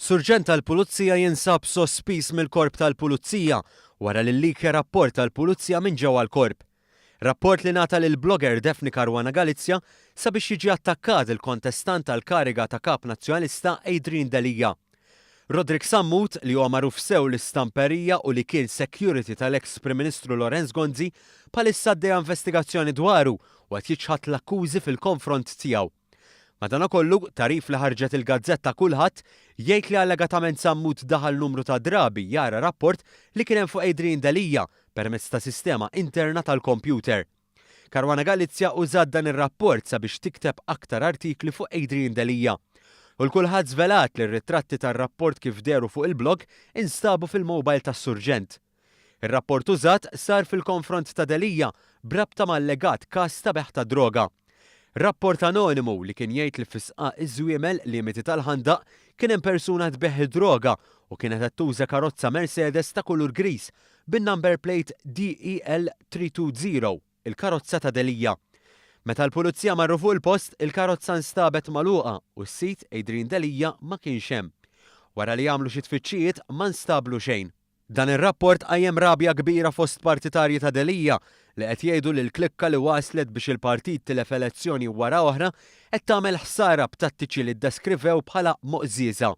Surġent tal-Pulizija jinsab sospiż mill-Korp tal-Pulizija wara li llikja rapport tal-Pulizija minn ġewwa l-Korp. Rapport li ngħata lill-blogger Daphne Caruana Galizia sabiex jiġi attakkat il-kontestant għall-kariga ta' Kap Nazzjonalista Adrian Delia. Roderick Sammut, li huwa magħruf sew l-istamperija u li kien security tal-eks Prim Ministru Lawrence Gonzi, bħalissa għaddejja investigazzjoni dwaru u qed jiċħad l-akkużi fil-konfront tiegħu. Madanakollu, tagħrif li ħarġet il-gazzetta Kulħadd jgħid li allegatament Sammut daħal numru ta' drabi jara rapport li kien hemm fuq Adrian Delia permezz ta' sistema interna tal-kompjuter. Caruana Galizia użat dan ir-rapport sabiex tikteb aktar artikli fuq Adrian Delia. U l-Kulħadd żvelat li r-ritratti tar-rapport kif dehru fuq il-blog instabu fil-mobile tas-Surġent. Ir-rapport użat sar fil-konfront ta' Delia b'rabta ma' allegat każ ta' bejgħ ta' droga. Rapport anonimu li kien jgħid li fi Sqaq iż-Żwiemel, limiti tal-Ħandaq, kien hemm persuna tbigħ id-droga u kienet qed tuża karozza Mercedes ta' kulur griż bin-number plate DEL 320, il-karozza ta' Delia. Meta l-Pulizija marru fuq il-post, il-karozza nstabet magħluqa u s-sid, Adrian Delia, ma kienx hemm. Wara li għamlu xi tfittxijiet ma nstablu xejn. Dan ir-rapport qajjem rabja kbira fost partitarji ta' Delia li qed jgħidu li l-klikka li waslet biex il-partit tilef elezzjoni wara oħra qed tagħmel ħsara b'tattiċi li ddeskrivew bħala moqżieża.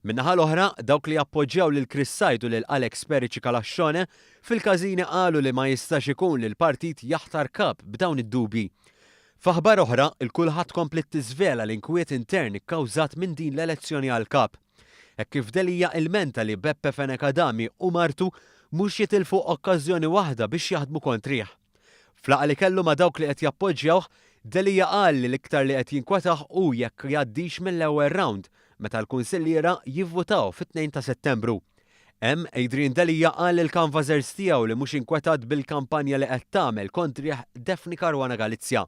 Min-naħa l-oħra, dawk li jappoġġjaw lil Chris Said u lil Alex Perici Calascione fil-każini qalu li ma jistax ikun li l-partit jaħtar kap b'dawn id-dubji. F'aħbar oħra, il-Kulħadd kompliet tiżvela l-inkwiet intern ikkawżat minn din l-elezzjoni għall-kap. Hekk kif Delia ilmenta li Beppe Fenech Adami u martu mhux jitilfu okkażjoni waħda biex jaħdmu kontrih. F'laqgħa li kellu ma' dawk li qed jappoġġjawh, Delia qal li l-iktar li qed jinkwetah hu jekk jgħaddix mill-ewwel round meta l-kunsilliera jivvutaw fit-2 ta' Settembru. Hemm, Adrian Delia qal lill-kanvasers tiegħu li mhux inkwetat bil-kampanja li qed tagħmel kontrih Daphne Caruana Galizia.